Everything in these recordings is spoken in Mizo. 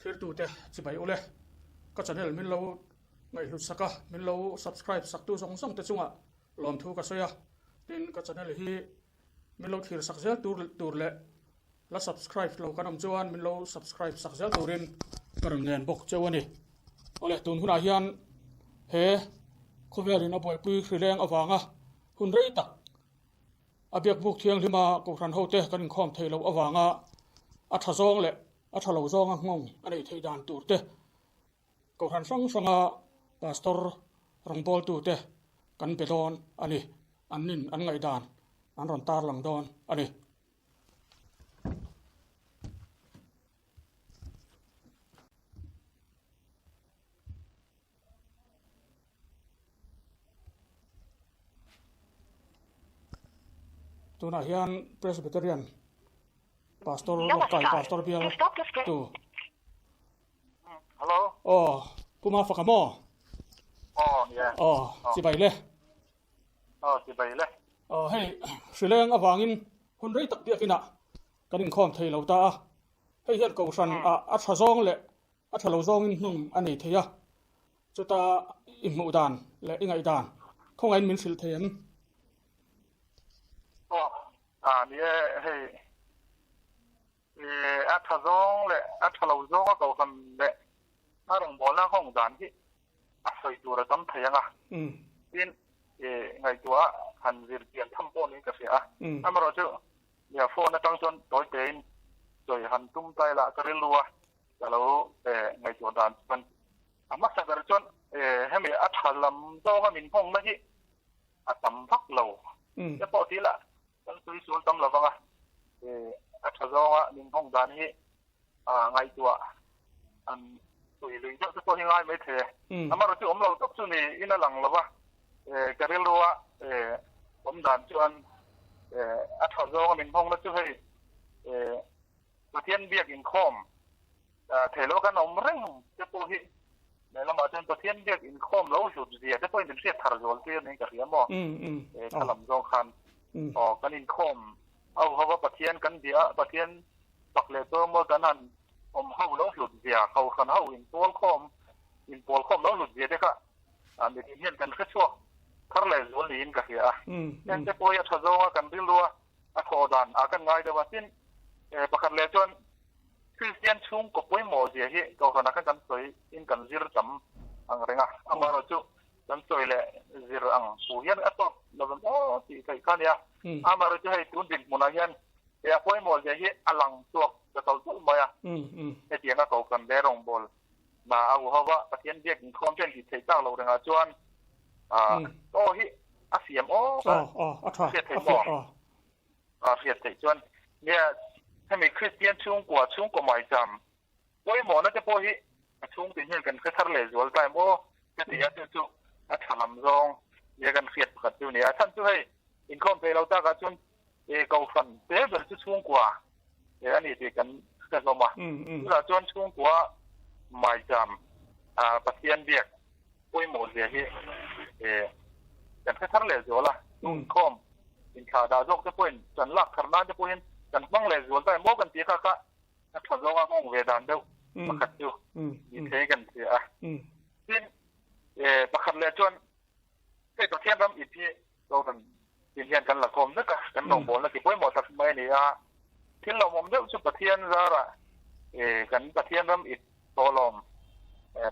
Thirtute chibai ule, ka channel min lo ngaihhlut sak a, min lo subscribe saktu zawng zawng te chungah lawmthu ka sawi a, tin ka channel hi min lo thlir sak zel tur tur leh la subscribe lo kan awm chuan min lo subscribe sak zel turin ka rawn ngen bawk cheu a ni. Awle tun hunah hian he khawvelin a buaipui hrileng avanga hun rei tak a biakbuk thianghlima kohhran hote kan inkhawm thei loh avanga a tha zawng leh a tha lo zawnga nghawng a neih theih dan tur te, Kohhran hrang hranga Pastor rawngbawltute kan be dawn a ni. An nin an ngaihdan an rawn tarlang dawn a ni. Tunah hian Presbyterian Pastor Lawkai Pastor bial tu. Hello. Aw, Puma faka maw? Aw, nia. Aw, chibai le. Aw, chibai le. Aw, hei hrileng avangin hun rei tak biakin ah kan inkhawm thei lo ta a. Hei hian kohhran ah a tha zawng leh A tha lo zawngin hnung a nei thei a, chuta i hmuh dan leh i ngaih dan khawngaihin min hrilh thei em? Aw, a ni e, hei a tha zawng leh a tha lo zawnga kohhran leh a rawngbawlna nghawng dan hi a sawi tur a tam thei ang a, tin ngaihtuah han zir pian tham pawh niin ka hria a, amaherawhchu phone atang chuan tawi tein sawi han tum ta ila ka rilru a. Ka lo ngaihtuah dan chuan a hmasa ber chuan hemi a tha lam zawnga min nghawngna hi a tam vak lo. Te pawh ti ila kan sawi sual tam lovang a, a tha zawnga min nghawng dan hi ngaihtuah an sawi lui deuh te pawh hi ngai mai thei e. Amaherawhchu chu awm lo tawp chu ni in a lang lo va, ka rilrua awm dan chuan a tha zawnga min nghawngna chu hei Pathian biak inkhawm thei lo kan awm reng te pawh hi lehlamah chuan Pathian biak inkhawm lo hlut zia te pawhin min hriat thar zual tir niin ka hria maw? Kha lam zawng khan aw kan inkhawm ho ho a Pathian kan bia a Pathian fak leh chuan kan han awm ho lo hlut zia kohhran ho inpawl khawm inpawl khawm lo hlut zia te kha mitin hian kan hre chhuak thar leh zual niin ka hria a. Heng te pawh hi a tha zawnga kan rilru a a thawh dan a kan ngai deuh a, tin pakhat leh chuan Kristian chhungkaw pawimawh zia hi Kohhranah khan kan sawi in kan zir tam ang reng a, amaherawh chu kan sawi leh zir ang pu hian a tawp lo vem aw tih theih kha a nia, amaherawh chu hei tun dinhmunah hian he a pawimawh zia hi a lang chhuak ta tawlh tawlh mai a, hetianga Kohhran leh rawngbawl hna a u ho va, Pathian biak inkhawm te an tih theih tak lo rengah chuan aw hi a siam awk a, hriat theih maw? A hriat theih chuan nia hemi Kristian chhungkua chhungkaw maicham pawimawhna te pawh hi a chhungte hian kan hre thar leh zual ta em aw ka ti a, chu chu a tha lam zawng nia kan hriat pakhat chu a ni a, chhan chu hei inkhawm theih lo takah chuan Kohhran te ber chu chhungkua a ni tih kan hre hlawm a. Chutah chuan chhungkua maicham Pathian biak pawimawh zia hi kan hre thar leh zual a. Chhungkhawm inthlah dah zawk te pawhin kan lak thar nan te pawhin kan hmang leh zual ta em aw kan ti kha kha a tha zawnga nghawng ve dan deuh pakhat chu ni thei kan hria a. Tin, pakhat leh chuan hei Pathian ram ip hi Kohhran tin hian kan la khawm vek a, kan rawngbawlna ti pawimawh tak mai a ni a. Thil lawmawm deuh chu Pathian zarah kan Pathian ram it thawhlawm,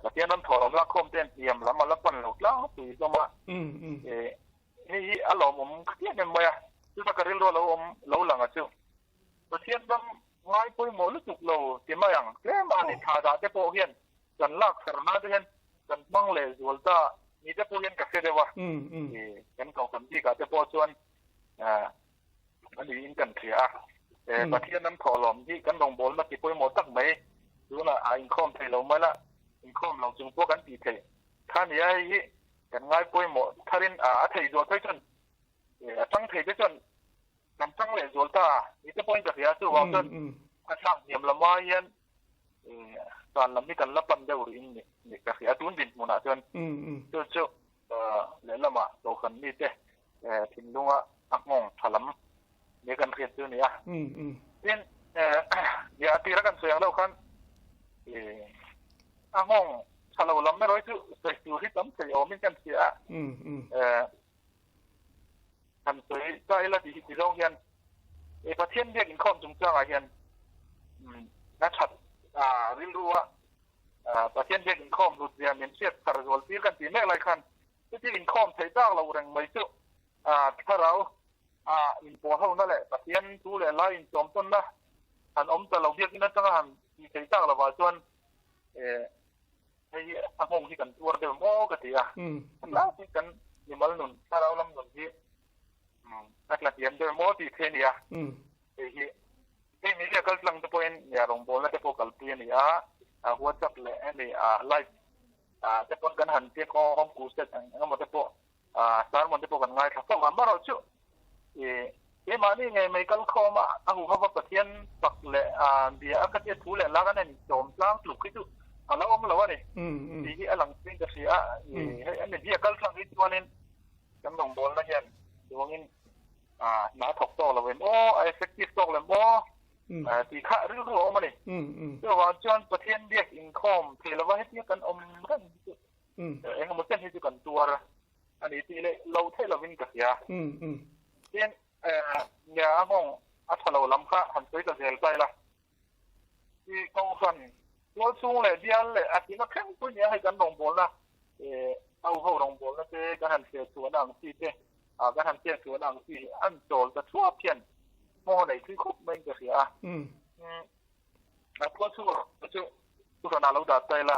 Pathian ram thawhlawm lak khawm ten hniam lam a la pan lo tlangpui hlawm a. Hei hi a lawmawm khian em mai a, chuta ka rilru a lo awm lo lang a chu. Pathian ram ngai pawimawh lutuk lo ti mai ang. Tlem a ni thla dah te pawh hian kan lak tharna te hian kan hmang leh zual ta ni te pawh hian ka hre deuh a. Kan kohhran bikah te pawh chuan a niin kan hria a. Pathian an thawhlawm hi kan rawngbawlna ti pawimawh tak mai tunah a inkhawm thei lo mai la, inkhawm lo chung pawh kan tih theih kha nia hei hi kan ngai pawimawh tharin a thei zual phei chuan a chang thei te chuan Kan chang leh zual ta a, ni te pawhin ka hria a, chuvang chuan a thlak hniam lamah hian tan lam hi kan la pan deuh rih in ni ka hria a, tun dinhmunah chuan chu chu lehlamah Kohhran mite thinlunga a nghawng tha lam ni kan hriat chu a ni a. Tin, a tira kan sawi ang deuh khan. A nghawng tha lo lam erawh hi chu sawi tur hi tam thei awmin kan hria a. Han sawi ta ila tih hi ti zawng hian Pathian biak inkhawm chungchangah hian a that rilru a Pathian biak inkhawm hlut zia min hriat thar zual tir kan tih mek lai khan chuti inkhawm theih tak lo reng mai chu thlarau inpawh hona leh Pathian thu leh lai inchawm tawnna han awm ta lo biakin atanga han tih theih tak lovah chuan hei hi a nghawng hi kan tuar deuh maw ka ti a. Tlak hi kan mimal nun thlarau lam nun hi a tla hniam deuh maw tih theih a ni a. Hei hi hei media kal tlang te pawhin nia rawngbawlna te pawh kalpui a ni a, WhatsApp leh hemi live te pawn kan han check a, home crusade eng emaw te pawh sermon te pawh kan ngaithla fo a. Amaherawhchu keimahni ngei mai kal khawm a, a huhova Pathian fak leh bia a khatia thu leh la kan en sawm tlang tluk hi chu a lo awm lo a ni tih hi a lang chiang ka hria a. Hei a media kal tlang hi chuanin kan rawngbawlna hian duangin hna a thawk tawk lo em aw, a effective tawk lo em aw tih kha rilru a awm a ni. Chuvang chuan Pathian biak inkhawm thei lova hetia kan awm reng hi chu eng emaw chen hi chu kan tuar a ni tih leh lo theih lovin ka hria. Tin, nia a nghawng a tha lo lam kha han sawi ta zel ta ila. I kohhran tual chhung leh bial leh a thihna thleng pawh nia hei kan rawngbawlna au ho rawngbawlna te kan han hriat chhuahna ang chi te kan han chet chhuahna ang chi an chawl ta thuap hian hmawng a nei thui khawp maiin ka hria a. A tual chhung chu kohhran ah lo dah ta ila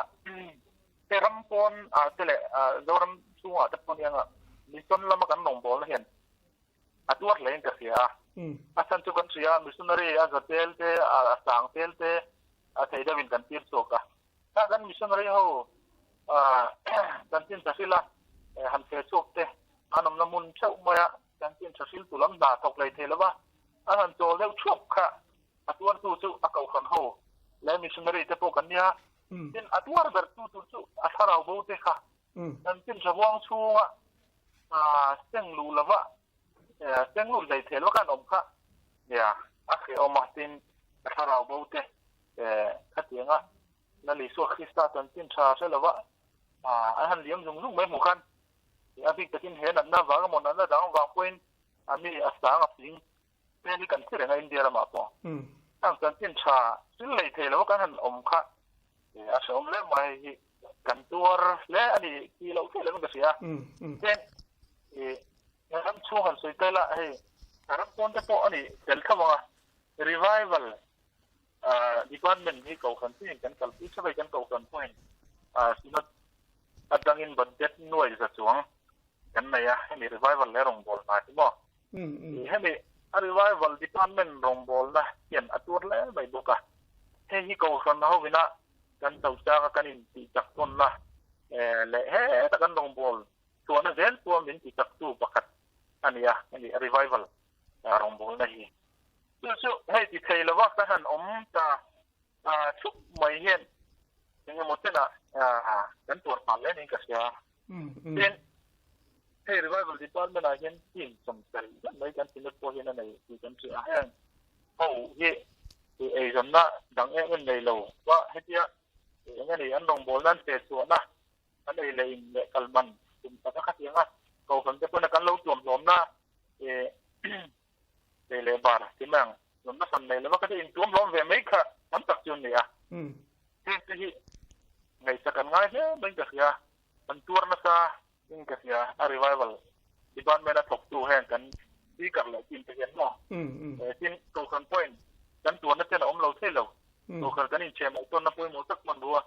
hei ram pawn ah te leh Zoram chhungah te pawh nia mission lama kan rawngbawlna hian A tuar hlein ka hria a. A chhan chu kan hria a, missionary a za tel te, a sang tel te a thei deuhin kan tir chhuak a. Kha kan missionary ho kan chin tha hril a, han feh chhuak te, an awmna hmun theuh mai a, kan chin tha hril tu lam hna thawk lei thei lova, an han chawl deuh thuap kha a tuartu chu a kohhran ho leh missionary te pawh kan nia. Tin, a tuar ber tu tur chu a thlarau bo te kha kan chin tha huang chhunga seng luh lova seng lut hlei thei lawk an awm kha nia a hrehawm a tin a thlarau bo te khatianga Lal Isua Krista chanchin tha hre lova an han liam zung zung mai hmuh khan a bik takin he natna vang emaw natna dang vang pawhin a mi a sang a fing hmel hi kan hre reng a India ramah pawh heng chanchin tha thil lei thei lova kan han awm kha a hrehawm hle mai hi kan tuar hle a ni tih loh theih lovin ka hria. Tin, ih ram chhung han sawi tel a, hei ram pawn te pawh a ni tel tho ang a, revival department hi kohhran pawhin kan kalpui theuh a, kan kohhran pawhin synod atangin budget nuai za chuang kan nei a, hemi revival leh rawngbawlna hi maw. Hemi a revival department rawngbawlna hian a tuar hle mai bawk a, hei hi kohhran hovina kan cho changa kan intih chak tawnna leh heta kan rawngbâwl chhuahna zel pawh min ti chaktu pakhat a ni a, hemi revival rawngbâwlna hi. Chu chu hei ti thei lova ka han awm ta chhup mai hian eng emaw chenah kan tuar phah hle niin ka hria. Tin, hei revival department ah hian team 70 zet mai kan synod pawh hian a nei tih kan hria a, heng ho hi eizawnna dang em em nei lo va hetia eng a ni an rawngbawlna an pe chhuahna an ei leh in leh kal man tum tak a khatiang a kohhran te pawhin kan lo tuam hlawmna ei leh bar ti mai ang lawmna hran nei lova khatia intuam hlawm ve mai kha tam tak chu an ni a. Heng te hi ngaihsak an ngai hle maiin ka hria, an tuar nasa in ka hria a revival department a thawktu heng kan speaker leh team te hian maw tin kohhran pawhin kan tuarna chen a awm lo thei lo, kohhran kan inchheh mawh tawnna pawimawh tak hmanrua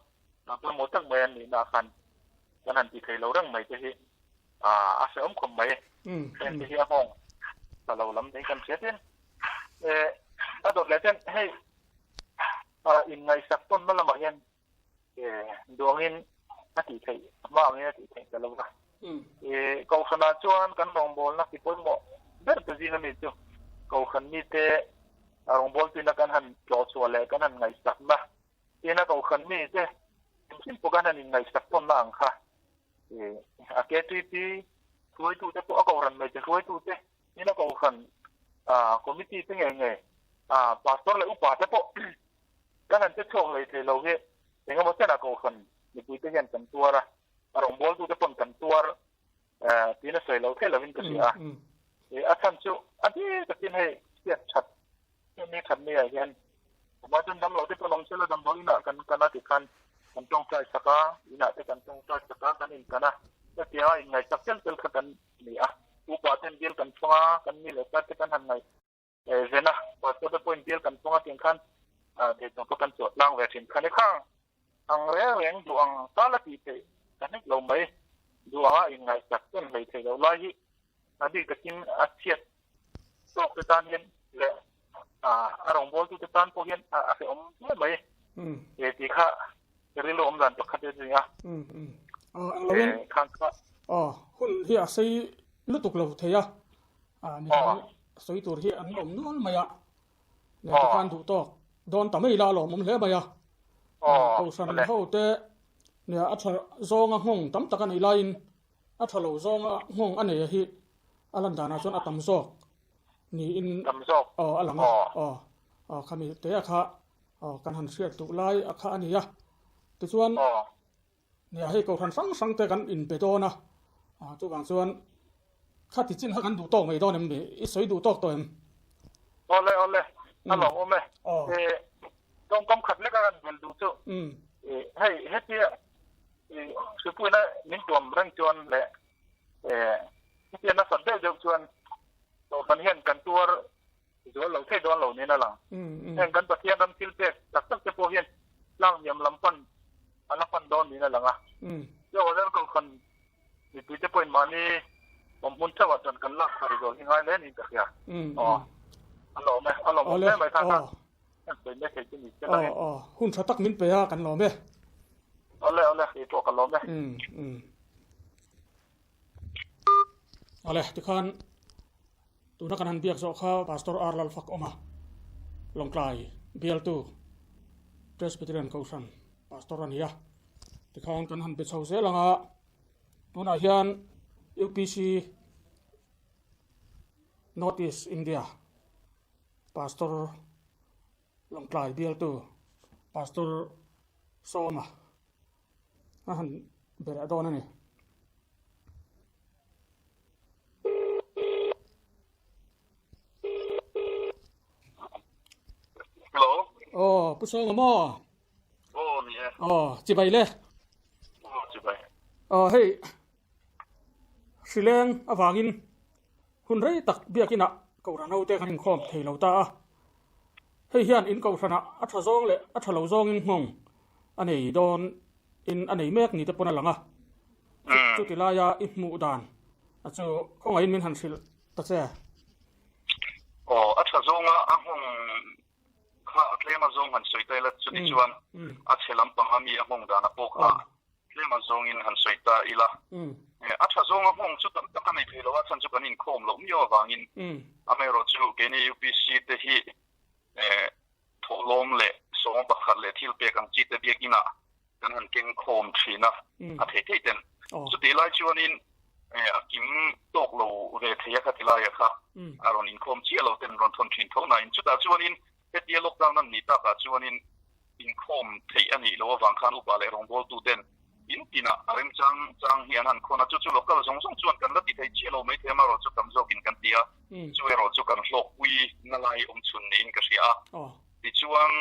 pawimawh tak mai an nihna khan kan han ti thei lo reng mai te hi a hrehawm khawp mai, heng te hi a nghawng ta lo lam niin kan hria tin a dawt leh ten hei Inngaihsak tawnna lamah hian duangin a tih theih, hma angin a tih theih ta lo va. Kohhranah chuan kan rawngbawlna ki pawimawh ber te zinga mi chu Kohhran mite rawngbawltuina kan han tlawhchhuah leh kan han ngaihsakna, tina Kohhran mite engkim pawh kan han inngaihsak tawnna ang kha a KTP hruaitute pawh a Kohhran hmeichhe hruaitute Ina Kohhran committee te ngei ngei pastor leh upa te pawh kan han che chhuak hlei thei lo hi. Engemaw chenah kohhran mipuite hian kan tuar a, a rawngbawltute pawn kan tuar tiin a sawi lo theih lovin ka hria a. A chhan chu a bik takin hei hriat that ni that ni ah hian amah chuan damlo te pawn awm sela damdawi inah kan kan a tikhan kan tawngtai sak a, inah te kan tawngtai sak a, kan inkan a, hetianga inngaihsak tel tel kha kan ni a. Upa ten bial kan thawng a, kan mi leh sar te kan han ngaih ven a, pastor te pawhin bial kan thawng a tiang khan theihtawp pawh kan chhuah tlang ve thin kha ni khang ang reng reng duh ang tal a tih theih ka hnek lo mai. Duh anga inngaihsak chen hlei theih loh lai hi a bik takin a chhiat tawk te tan hian leh a rawngbawltu te tan pawh hian a hrehawm hle mai tih kha rilru awm dan pakhat a ni a. Khan kha. Hun hi a sei lutuk lo thei a, midang sawi tur hi an awm nual mai a, lehkha khan duh tawk dawn ta mai la a lawmawm hle mai a. Kohhran ho te nia a tha zawnga nghawng tam tak a neih laiin a tha lo zawnga nghawng a nei a hi a lan danah chuan a tam zawk niin aw a lang a aw aw khami te a kha aw kan han hriat duh lai a kha a ni a tichuan nia hei kohhran hrang hrang te kan inbe dawn a chuvang chuan khati chin kha kan duh tawk mai dawn em ni i sawi duh tawk tawh em? Awle awle a lawm awm e tawngkam khat lek a kan bel duh chu hei hetia hripuina min tuam reng chuan leh hetia nasat deuh deuh chuan kohhran hian kan tuar zual lo thei dawn lo niin a lang. Heng kan Pathian ram thil pek tak tak te pawh hian tlang hniam lam pan a la pan dawn niin a lang a. Chuvang chuan kohhran mipui te pawhin mahni awm hmun theuhah chuan kan lak thar zual hi ngai hle niin ka hria. Aw, a lawm e, a lawmawm hle mai kha kha kan sawi mai thei chu ni se lang e. Aw, hun tha tak min pe a, kan lawm e. Awle, awle, kei pawh ka lawm e. Awle, tikhan Tuna kan han biak zawh kha Pastor R. Lalfak awm a, Lawngtlai bialtu Presbyterian Kohhran Pastor a ni a. Tikhan kan han be chho zel ang a, tunah hian UPC North East India Pastor Lawngtlai bialtu Pastor Sawma a han be leh dawn a ni. Hello. Oh, pu Sawng maw? Oh, ni e. Oh, chibai le. Oh, chibai. Oh, hei. Hrileng awangin hun rei tak biakina kohhran ho te kan inkhawm thei lo ta a. Hei hian in kohhrana a tha zawng leh a tha lo zawngin nghawng a nei dawn in a nei mek ni te pawn a lang a. Chuti laia i hmuh dan a chu khawngaihin min han hrilh ta che. Aw, a tha zawnga a nghawng kha a tlema zawng han sawi ta ila chuti chuan a chhe lampang a mi a nghawng dan a pawh kha tlema zawngin han sawi ta ila. A tha zawnga nghawng chu tam tak a nei thei lo a, chhan chu kan inkhawm loh miau avangin amaherawhchu keini UPC te hi thawhlawm leh sawma pakhat leh thil pek ang chi te biakin ah kan han keng khawm thin a, a thei thei ten. Chutih lai chuanin a kim tawk lo ve thei a kha ti laia kha a rawn inkhawm chiah lo ten rawn thawn thin tho nain chutah chuanin hetia lockdown an nih takah chuanin inkhawm theih a nih loh avang khan upa leh rawngbawltu ten In tinah a remchang chang hi an han khawn a, chu chu local zawng zawng chuan kan la ti thei chiah lo mai thei amaherawh chu tam zawkin kan ti a, chu erawh chu kan hlawkpui na lai awm chhun niin ka hria a. Tichuan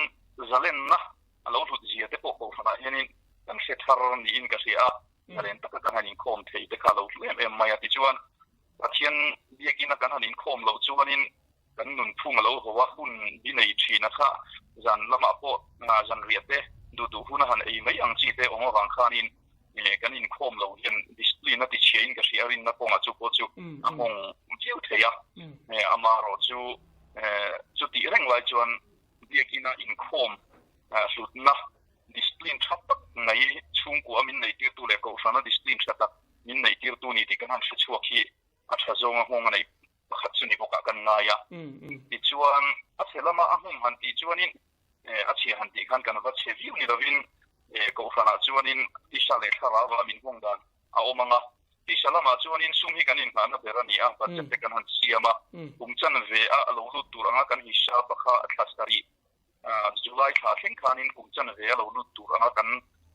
zalenna a lo hlut zia te pawh kohhranah hianin kan hre thar niin ka hria a, zalen taka kan han inkhawm thei te kha a lo hlu em em mai a. Tichuan Pathian biakina kan han inkhawm loh chuanin kan nunphung a lo haw a, hun bi nei thin a kha zan lamah pawh zanriah te duh duh hun a han ei mai ang chi te awm avang khanin kan inkhawm lo hian discipline a ti chhia in ka hria a, rinna kawngah chu pawh chu a nghawng viau thei a, amaherawh chu chutih reng lai chuan biakina inkhawm hlutna discipline tha tak mai chhungkua min neitirtu leh kohhrana discipline tha tak min neitirtu ni tih kan han hre chhuak hi a tha zawnga nghawng a neih pakhat chu ni bawkah kan ngai a. Tichuan, a chhe lama a hmung han tih chuanin, a chhia han tih khan kan va chhe viau ni lovin, Kohhranah chuanin tisa leh thlarauva min hmung dan a awm ang a. Tisa lamah chuanin sum hi kan inngahna ber a ni a, budget te kan han siam a, kum chanve a lo lut tur anga kan hisap a kha a thla sarih. July thla thleng khanin kum chanve a lo lut tur anga kan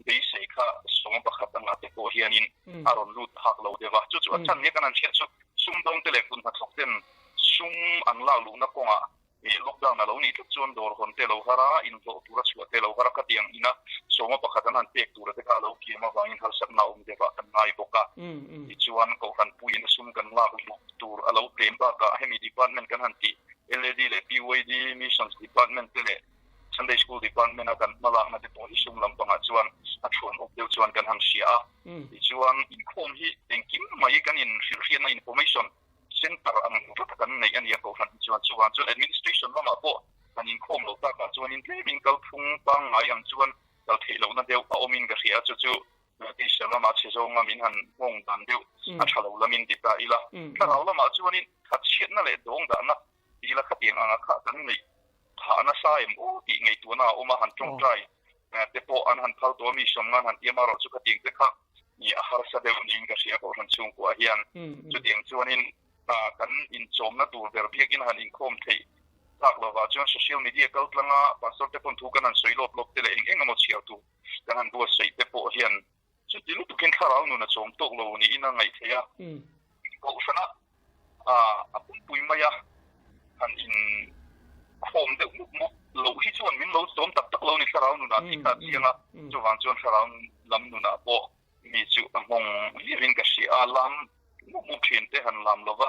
beisei kha sawma pakhat anga te pawh hianin a rawn lut phak lo deuh a. Chu chu a chhan nia kan han hriat chu sumdawng te leh kut hnathawk ten sum an lak luhna kawngah lockdown a lo nih tlat chuan dawr hawn te lo har a, inhlawh tur a chhuah te lo har a, khatiang ina sawma pakhat an han pek tur te kha a lo kiam avangin harsatna a awm deuh ah kan ngai bawk a. Tichuan Kohhran puiin a sum kan lak luh tur a lo tlem bakah hemi department kan han tih LAD leh PYD, Missions Department te leh Sunday School Department a kan hma lakna te pawh hi sum lampangah chuan a thuan awp deuh chuan kan han hria a. Tichuan inkhawm hi engkim mai kan inhrilhhriatna information center ang tlat a kan neih a nia Kohhran hi chuan. Chuvang chuan administration lamah pawh kan inkhawm lo takah chuanin tlemin kalphung pangngai ang chuan kal theih lohna deuh a awmin ka hria a, chu chu Tisa lamah chhe zawnga min han nghawng dan deuh a tha lo lamin ti ta ila, thlarau lamah chuanin khatchhiatna leh dawng dahna ti ila khatiang anga kha kan neih phah nasa em aw tih ngaihtuahna a awm a, han tawngtai te pawh an han phal tawh a, mi sawmngan han ti a, amaherawh chu khatiang te kha a harsa deuh niin ka hria Kohhran chhungkuah hian. Chutiang chuanin kan inchawmna tur ber biakin han inkhawm theih tak lovah chuan social media kaltlanga pastor te pawn thu kan han sawi lawp lawp te leh eng eng emaw chhiar tur Kan han buatsaih te pawh hian chuti lutukin thlarau nun a chawm tawk lo niin a ngaih theih a. Kohhrana a pumpui maia han inkhawm deuh mup mup loh hi chuan min lo chawm tak tak lo ni thlarau nunah tih kha a chiang a. Chuvang chuan thlarau lam nunah pawh mi chu a nghawng viauin ka hria a, lam mup mup thin te han lam lova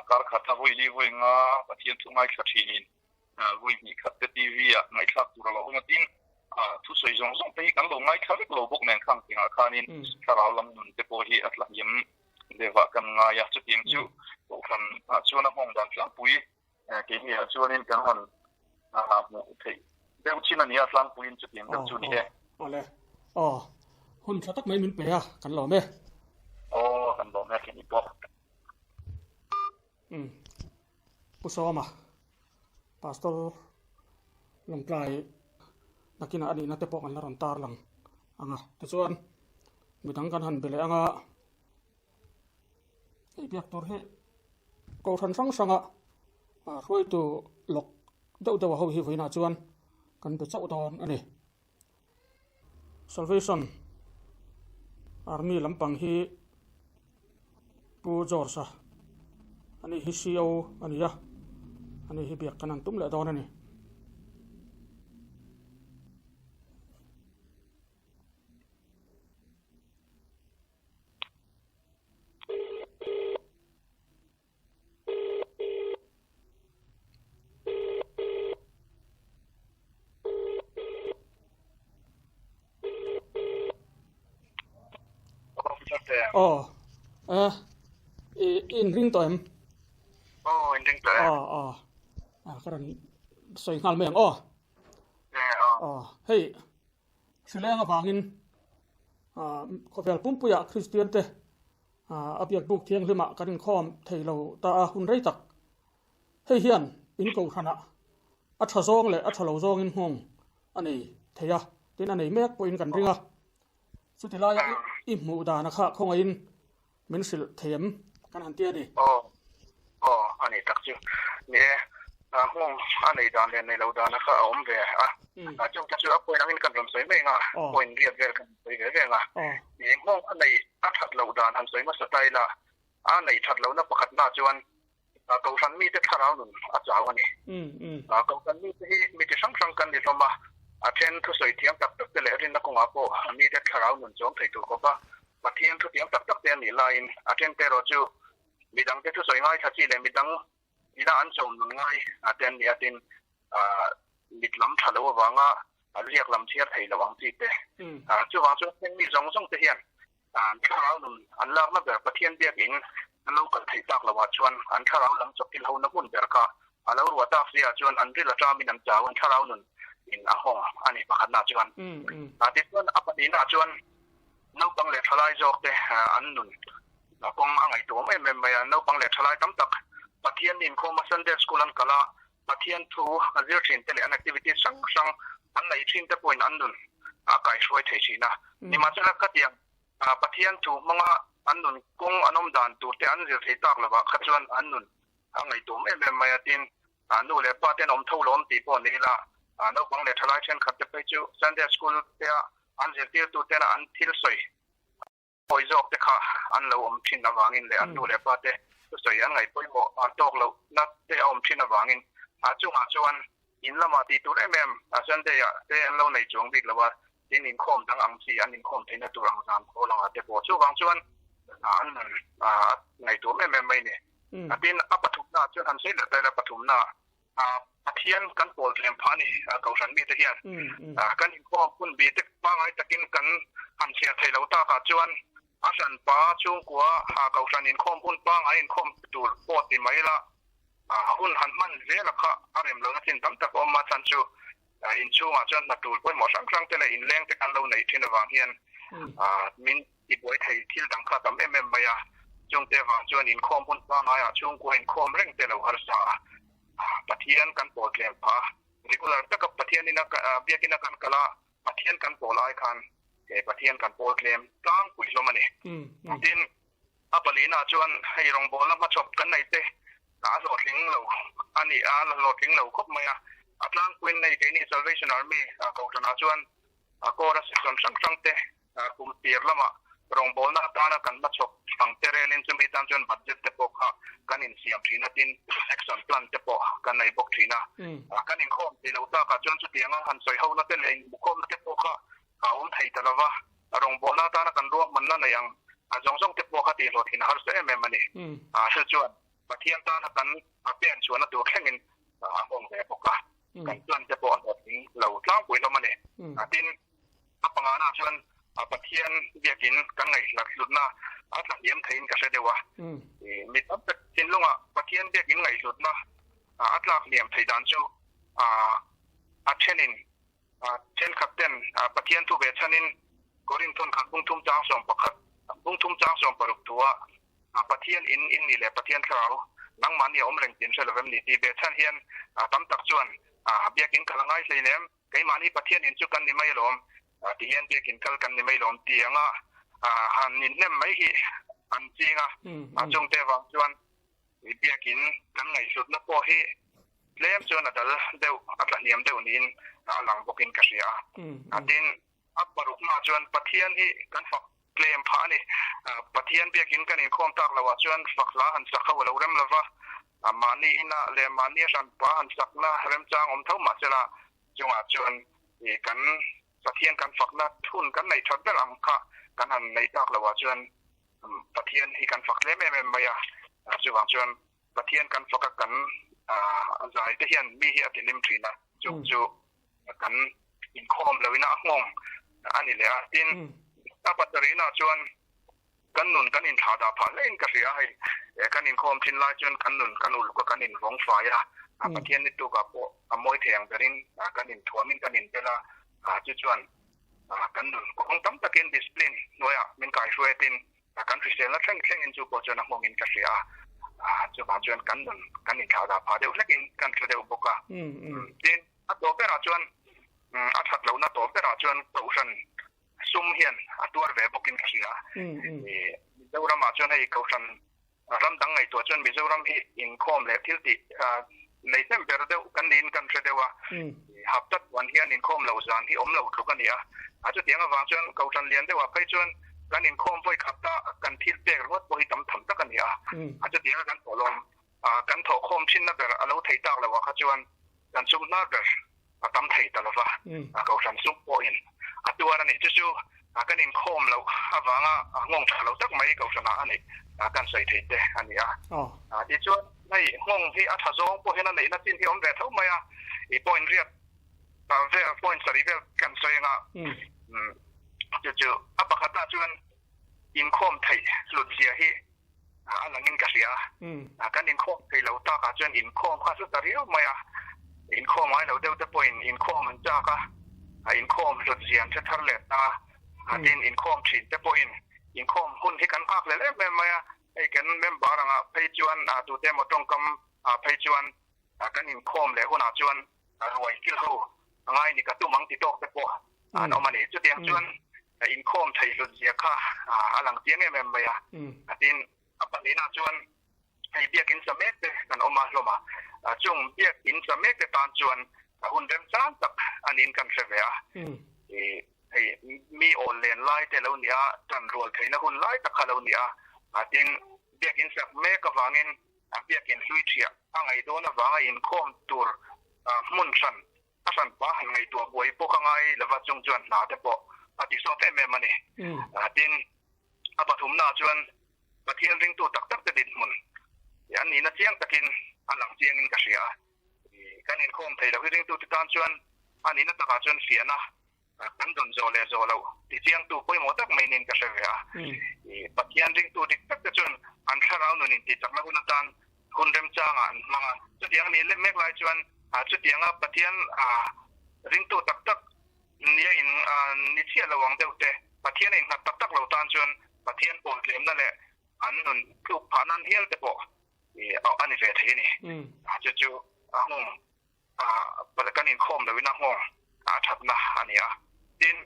kar khat a vawi li vawi nga Pathian thu ngaithla thinin Vawi hnih khat te TV ah ngaihthlak tur a lo awm a, tin thusawi zawng zawng te hi kan lo ngaithla vek lo bawk nen khang tingah khanin thlarau lam nun te pawh hi a tlahniam deuhah kan ngai a, chutiang chu Kohhran ah chuan a nghawng dan tlangpui keini ah chuanin kan han hmuh theih deuh chin a ni a, tlangpuiin chutiang deuh chu a ni e. Awle, aw hun tha tak mai min pe a, kan lawm e. Aw kan lawm e keini pawh. Umm Pu Sawma Pastor Lawngtlai nakinah a nihna te pawh kan la rawn tar lang ang a tichuan midang kan han be leh ang a hei biak tur hi kohhran hrang hranga hruaitu lawk deuh deuh ho hi vawiinah chuan kan be chauh dawn a ni. Salvation Army lampang hi Pu George a ani hi CO a ni a ani hi biak kan han tum leh dawn a ni. Aw eh i inring tawh em? Aw inring tawh e. Aw aw a ka rawn sawi nghal mai ang aw. Aw hei hrileng avangin khawvel pumpuiah Kristian te A biak buk thianghlimah kan inkhawm thei lo ta a, hun rei tak. Hei hian in kohhranah a tha zawng leh a tha lo zawngin nghawng a nei thei a, tin a nei mek pawhin kan ring a. Chuti laia i hmuh dana kha khawngaihin min hrilh thei em kan han ti a ni. Aw, aw, a ni tak chu. Ni e, nghawng a nei dan leh nei lo dana kha a awm ve a. Chung te chu a point angin kan rawn sawi mai ang a, point riat vel kan sawi ve ve ang a. Ni nghawng a nei a that loh dan han sawi hmasa ta ila, a neih that lohna pakhat na chuan Kohhran mite thlarau nun a chau a ni. Kohhran mite hi mi chi hrang hrang kan ni hlawm a, a then thusawi thiam tak tak te leh rinna kawngah pawh mite thlarau nun chawm thei tur khawpa Pathian thu thiam tak tak te a nih laiin a then te erawh chu midangte thusawi ngaithla chi leh midang ina an chawm nun ngai a te an ni a, tin mit lam tha lo avanga riak lam chhiar thei lo ang chi te. Chuvang chuan heng mi zawng zawng te hian thlarau nun an lakna ber Pathian biakin an lo kal theih tak loah chuan an thlarau lam chawkil hona hmun ber kha a lo ruah tak sia chuan an ril aṭamin an chau an thlarau nun in a hawng a ni pakhatna chuan. Tichuan a pahnihna chuan naupang leh thalai zawk te an nun kawng a ngaihtuam em em mai a, naupang leh thalai tam tak Pathian inkhawma Sunday School an kal a, Pathian thu a zir thin te leh an activities hrang hrang an neih thin te pawhin an nun a kaihruai thei thin a. Nimahsela khatiang Pathian thu hmanga an nun kawng an awm dan tur te an zir thei tak lovah kha chuan an nun a ngaihtuam em em mai a, tin nu leh pa ten awm tho lawm tih pawh ni ila. Naupang leh thalai thenkhat te phei chu Sunday School te a an zirtirtu tena an thil sawi pawi zawk te kha an lo awm thin avangin leh an nu leh pa te thusawi an ngaih pawimawh an tawk loh na te a awm thin avangin a chungah chuan in lamah tih tur em em a Sunday ah te an lo nei chuang bik lo a, tin inkhawm dang ang chi an inkhawm theihna tur ang zan khaw langah te pawh chuvang chuan an nun a ngaihtuam em em mai a ni. Tin a pathumna chuan han sawi leh ta ila pathumna Pathian kan pawl tlem phah a ni Kohhran mite hian kan inkhawm hun bi te pangngai takin kan han chhiar thei lo takah chuan a hranpa chhungkua Kohhran inkhawm hun pangngai inkhawm tur pawh ti mai ila hun han hman zel a kha a rem lohna chin tam tak a awm a chhan chu inchhungah chuan hna tul pawimawh hrang hrang te leh inleng te kan lo neih thin avang hian min tibuai thei thil dang kha tam em em mai a, chungte vang chuan inkhawm hun pangaiah chhungkua inkhawm reng te lo harsa a, Pathian kan pawl tlem phah a, regular taka Pathianina biakina kan kal a, Pathian kan pawl ai khan he Pathian kan pawl tlem tlangpui hlawm a ni. Tin, a palina chuan hei rawngbawlna hmachhawp kan nei te a hlawhtling lo a ni a, la hlawhtling lo khawp mai a, a tlangpuiin nei keini Salvation Army kohhranah chuan a kawra section hrang hrang te Kum tir lamah rawngbawlna atana kan hmachhawp ang te relin chumi tan chuan budget te pawh kha kan insiam thin a, tin action plan te pawh kan nei bawk thin a. Kan inkhawm thei lo takah chuan chutianga han sawi hona te leh inbukhawmna te pawh kha a awm thei ta lova, rawngbawlna atana kan ruahmanna neih ang zawng zawng te pawh kha tihhlawhtlin a harsa em em a ni. Chu chuan Pathian tana kan pen chhuahna tur thlengin a nghawng ve bawk a, kan plan te pawh a hlawhtling lo tlangpui hlawm a ni. Tin, A pangana chuan Pathian biakin kan ngaihhlat hlutna a tla hniam theiin ka hre deuh a. Mi tam tak thinlungah Pathian biakin ngaihhlutna a tlak hniam theih dan chu a thenin thenkhat ten Pathian thu ve chhanin Korinthon khat bungthum chang 11 bungthum chang 16 thua Pathian in in ni leh Pathian thlarau nangmahni a awm reng tin hre lovem ni tih ve chhan hian tam tak chuan biakin kal a ngai hleinem. Keimahni Pathian in chu kan ni mai alawm, ti hian biakin kal kan ni mai alawm ti anga han inhnem mai hi an ching a, a chungte vang chuan biakin kan ngaihhlutna pawh hi tlem chuan a dal deuh, a tla hniam deuh niin a lang bawkin ka hria a. Tin, a parukna chuan Pathian hi kan fak tlem phah a ni. Pathian biakin kan inkhawm tak loah chuan fak hla han sak ho a lo rem lova, Mahni ina leh mahni a hranpa han sakna remchang awm tho mahsela chungah chuan kan Pathian kan fakna thun kan neih that ber ang kha kan han neih tak loah chuan Pathian hi kan fak tlem em em mai a, chuvang chuan Pathian kan faka kan zai te hian mi hi a ti hlim thin a, chung chu kan inkhawm loina a nghawng a ni leh a. Tin, a pasarihna chuan Kan nun kan inthlah dah phah hlein ka hria a, hei kan inkhawm thin lai chuan kan nun kan uluk a, kan invawng fai a, Pathian ni tukah pawh a mawi thei ang berin kan inthuamin kan inbel a, chu chuan kan nun kawng tam takin discipline hnuaiah min kaihruai atin kan hriselna thleng thlengin chu pawh chuan a hmawngin ka hria a, chuvang chuan kan nun kan inthlah dah phah deuh hlekin kan hre deuh bawk a. Tin, a tawp berah chuan a that lohna tawp berah chuan Kohhran Sum hian a tuar ve bawkin ka hria. Mizoramah chuan hei Kohhran ram dang ngaihtuah chuan Mizoram hi inkhawm leh thil tih nei hnem ber deuh kan niin kan hre deuh a. Hapta chuan hian inkhawm loh zan hi awm lo tluk a ni a. A chutiang avang chuan Kohhran lian deuhah phei chuan kan inkhawm vawi khat a kan thil pek ringawt pawh hi tam tham tak a ni a. A chutianga kan thawhlawm kan thawhkhawm thinna ber a lo thei tak loh ah kha chuan kan sum hnar ber a tam thei ta lova, Kohhran sum pawhin a tuar a ni. Chu chu kan inkhawm loh avanga nghawng tha lo tak mai Kohhranah a neih kan sawi thei te a ni a. Tichuan hei nghawng hi a tha zawng pawh hian a neihna chin hi a awm ve tho mai a, i point riat vel point sarih vel kan sawi anga chu chu a pakhatah chuan inkhawm theih hlut zia hi a langin ka hria a, kan inkhawm thei lo takah chuan inkhawm kha hlu ta riau mai a, inkhawm ngai lo deuh te pawhin inkhawm an chak a, inkhawm hlut zia an hre thar leh ta a, tin inkhawm thin te pawhin inkhawm hun hi kan nghak lel em em mai a, hei kan member angah phei chuan tute emaw tawngkam ah phei chuan kan inkhawm leh hunah chuan ruai thil ho ngai ni ka tum ang ti tawk te pawh an awm a ni. Chutiang chuan inkhawm thei hlut zia kha a lang chiang em em mai a. Tin, a pahnihna chuan hei biakin sa mek te kan awm a hlawm a, chung biakin sa mek te tan chuan A hun remchang tak a niin kan hre ve a. Hei mi awl len lai te lo ni a, tan rual theihna hun lai tak kha lo ni a. Tin, biakin sak mek avangin a biakin hlui thiah a ngaih dawn avanga inkhawm tur hmun hran a hran pa han ngaihtuah buai pawh ka ngai lova chung chuan hna te pawh a ti sawt em em a ni. Tin, a pathumnaah chuan Pathian ringtu tak tak te dinhmun an nihna chiang takin a lang chiangin ka hria a. Kan inkhawm thei loh hi ringtute tan chuan a nihna takah chuan fiahna kan dawn zawh leh zawh loh ti chiangtu pawimawh tak mai niin ka hre ve a. Pathian ringtu dik tak te chuan an thlarau nun intihchakna hun atan hun remchangah an hmang a. Chutiang a nih leh mek lai chuan chutianga Pathian ringtu tak tak nia in ni chiah lo ang deuh te, Pathian a innghat tak tak lo tan chuan Pathian pawl tlemna leh an nun tluk phah nan hial te pawh a ni ve thei a ni. Chu chu a nghawng kan inkhawm loin a nghawng a thatna a ni a. Tin,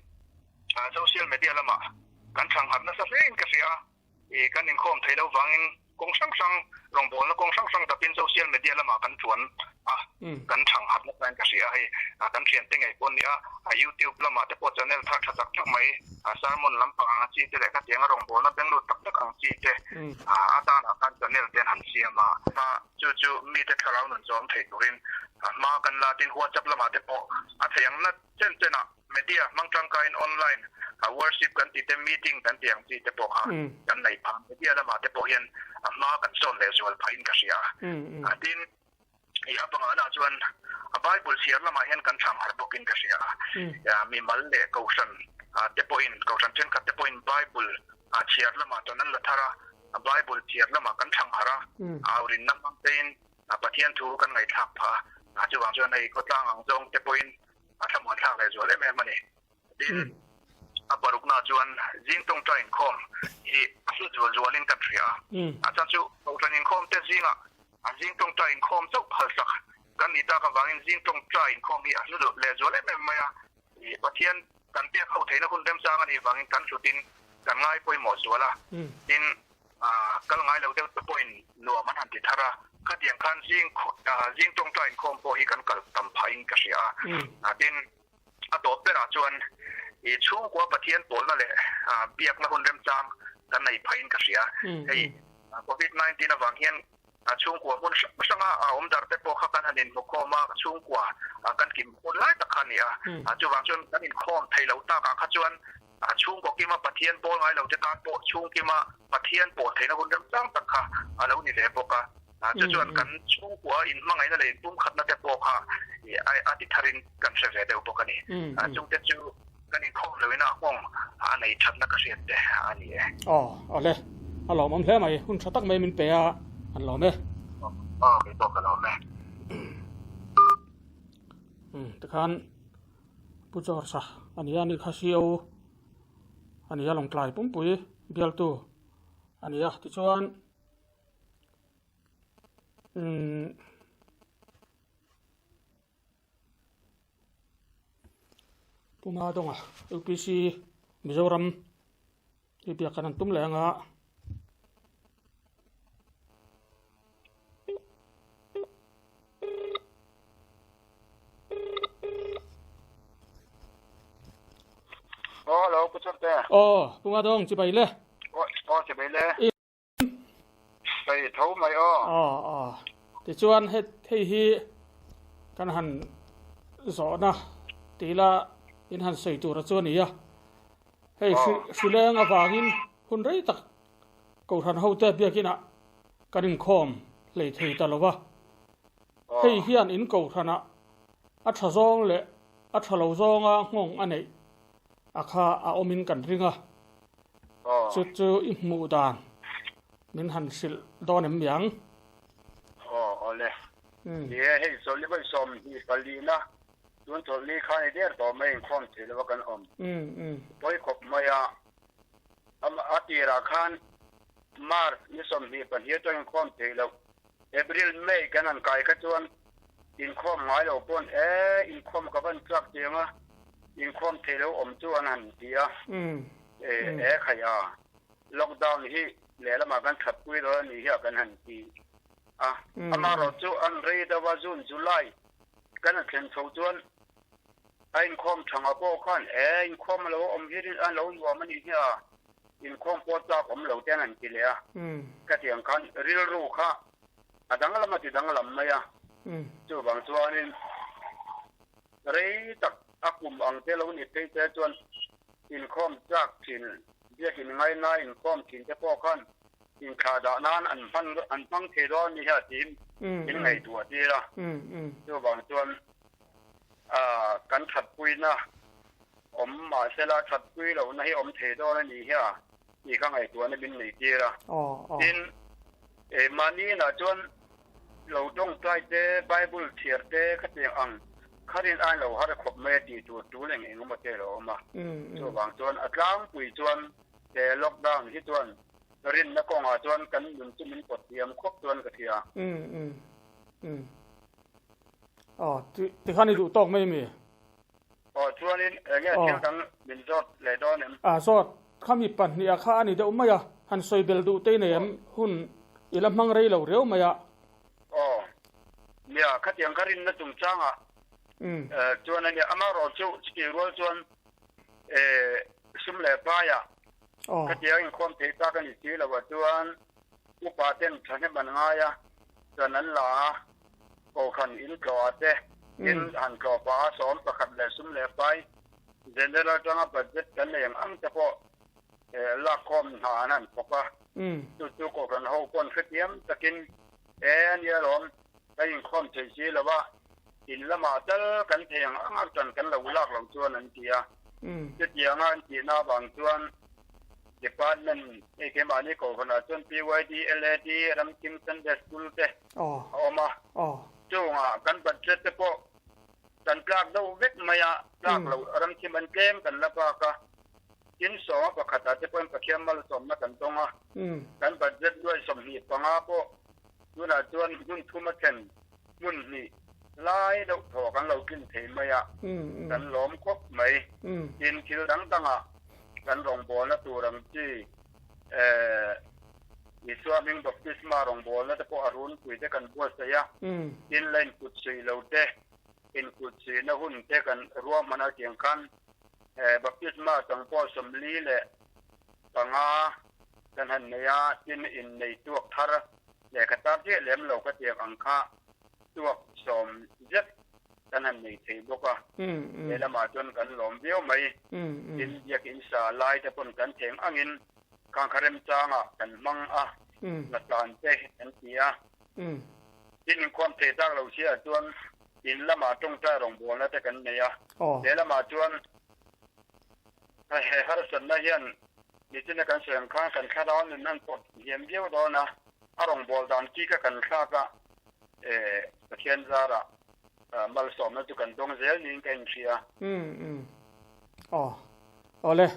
social media lamah kan thanghat nasa hlein ka hria a. Kan inkhawm theih loh vangin kawng hrang hrang, rawngbawlna kawng hrang hrang dapin social media lamah kan tuan a, kan thang hat nasa in ka hria a, hei kan thiante ngei pawh nia, YouTube lamah te pawh channel thar tha tak tak mai, sermon lampang ang chi te leh khatianga rawngbawlna benglut tak tak ang chi te atanah khan channel te an han siam a, chu chu mite thlarau nun zawm thei turin hma kan la tin WhatsApp lamah te pawh a thei ang nat chen chenah Media hmang tangkaiin online a worship kan tih te, meeting kan tih ang chi te pawh kha kan nei phah. Media lamah te pawh hian a hma kan sawn leh zual phahin ka hria a. Tin, i a pangana chuan a Bible chhiar lamah hian kan thlang harh bawkin ka hria a. Mimal leh Kohhran te pawhin, Kohhran thenkhat te pawhin Bible chhiar lamah chuan an la thar a, Bible chhiar lamah kan thlang harh a, aurinna hmang tein Pathian thu kan ngaihthlak phah a. Chuvang chuan hei khawtlang ang zawng te pawhin a thlamuan thlak leh zual em em a ni. Tin, a parukna chuan zing tawngtai inkhawm hi a hlu zual zualin kan hria a. A chhan chu Kohhran inkhawm te zingah a zing tawngtai inkhawm chauh phalsak kan nih tak avangin zing tawngtai inkhawm hi a hlu leh zual em em mai a. Pathian kan biak ho theihna hun remchang a nih vangin kan hlutin kan ngai pawimawh zual a. Tin, kal ngai lo deuh te pawhin nuam an han ti thar a, khatiang khan zing zing tawngtai inkhawm pawh hi kan kal tam phahin ka hria a. Tin, a tawp berah chuan i chhungkua Pathian pawlna leh biakna hun remchang kan nei phahin ka hria. Hei Covid 19 avang hian chhungkua hmun hrang hranga a awm dar te pawh kha kan han inhmukhawm a, chhungkua kan kim hun lai tak kha a ni a. Chuvang chuan kan inkhawm thei lo takah kha chuan A chhungkaw kima Pathian pawl ngai lo te tan pawh chhungkima Pathian pawl theihna hun remchang tak kha a lo ni ve bawk a. Chu chuan kan chhungkua inhmangaihna leh inpumkhatna te pawh kha a ti tharin kan hre ve deuh bawk a ni. Chungte chu kan inkhawm loin a nghawng a nei thatna ka hriat te a ni e. Aw, awle. A lawmawm hle mai. Hun tha tak mai min pe a, an lawm e. Aw, kei pawh ka lawm e. Tikhan. Pu George-a a ni a, ni kha CEO a ni a, Lawngtlai pumpui bialtu a ni a, tichuan umm Pu Madonga UPC Mizoram hi biak kan han tum leh ang a. Oh, hello, Pu Charte. Oh, Pu Ngadong, chibai le. Oh, oh, chibai le. Pai tho mai o. Oh, oh. Tichuan he hei hi kan han zawhna tila in han sawi tur a chu a ni a. Hei hrileng avangin hun rei tak Kohhran hote biakinah kan inkhawm hlei thei ta lo va. Hei hian in kohhranah a tha zawng leh a tha lo zawnga nghawng a neih a kha a awmin kan ring a. Chu chu i hmuh dan min han hrilh dawn em miang? Aw, awle. Ni e, hei chawlhli vawi 24na tun chawlhli khan i der tawh mai inkhawm thei lova kan awm. Pawi khawp mai a. A tirah khan March ni 22 chuan inkhawm theih loh, April, May kan han kai kha chuan inkhawm ngai lo pawn e inkhawm ka van chak chiang a, inkhawm theih loh awm chu an han ti a, e khai a, lockdown hi lehlamah kan thatpui dawn a nih hi a kan han ti a, amaherawhchu an rei deuh a, June, July. Kan han thlen chho chuan a inkhawm thanga pawh khan e inkhawm a lo awm hi a lo nuam a nih hi a, inkhawm pawh chak awm lo te an han ti leh a. Ka tih ang khan rilru kha a danglam a ti danglam mai a. Chuvang chuanin rei tak a kum ang te lo ni phei te chuan inkhawm chak thin, biakin ngaina inkhawm thin te pawh khan inthlah dah nan an hman an hmang thei dawn ni hian tiin min ngaihtuah tir a. Chuvang chuan kan thatpuina awm mahsela thatpui lohna hi awm thei dawn a ni hian tih kha ngaihtuahna min nei tir a. Tin, mahni inah chuan lo tawngtai te, Bible chhiar te khatiang ang kharin ain lo har khawp mai a tih tur tul eng eng emaw te a lo awm a. Chuvang chuan a tlangpui chuan he lockdown hi chuan rinna kawngah chuan kan nun chu min pawt thiam khawp chuan ka hria. Umm umm aw tikhan i duh tawk mai mi? Aw chuanin enge thil dang min zawt leh dawn em? A zawt khami pahniha kha a ni deuh mai a, han sawi bel duh te nei em hun i la hmang rei lo riau mai a. Aw nia khatiang kha rinna chungchangah chuan a nia amaherawh chu chutih rual chuan sum leh paiah khatiang inkhawm theih tak a ni si lo ah chuan upa ten thahnem an ngai a, chuan an la a, kohhran in tlawh ah te in han tlawh pah a, sawm pakhat leh sum leh pai general atanga budget kan nei ang ang te pawh lakkhawm hna an han thawk a, chu chu kohhran ho pawn hrethiam takin e a nia lawm kan inkhawm thei si lo a, in lamah tal kan thei ang ang atang kan lo lak lo chuan an ti a, chutianga an tihna avang chuan Department hei keimahni kohhranah chuan PYD, LAD, Ramthim Sunday School te a awm a, chungah kan budget te pawh kan tlak deuh vek mai a, tlak loh Ramthim an tlem kan la bak a, tin sawma pakhatah te pawhin Pathian malsawmna kan dawng a, kan budget nuai 25 pawh tunah chuan hmun thum a thlen hmun hnih lai deuh thaw kan lo tlin thei mai a, kan lawm khawp mai. Tin, thil dang dangah kan rawngbawlna tur ang chi Isua hming baptisma rawngbawlna te pawh a runpui te kan buatsaih a, tin la inkut suih lo te, inkut suihna hun te kan ruahman a tiang khan baptisma chang pawh 45 kan han nei a, tin innei tuak thar Lehkha tar chiah lem lo ka tiang ang kha tuak sawm zet kan han nei thei bawk a, he lamah chuan kan lawm viau mai. Tin, biakinn sa lai te pawn kan theng angin khangkha remchangah kan hmang a, hlatlan te kan ti a. Tin, inkhawm thei tak lo sia chuan in lamah tawngtai rawngbawlna te kan nei a, he lamah chuan he harsatna hian Nichina kan sawi ang khan kan thlarau nun an pawt hniam viau dawn a, a rawngbâwl dan chi kha kan thlak a, Pathian zarah malsawmna chu kan dawng zel niin ka inhria. Umm umm. Aw. Awle.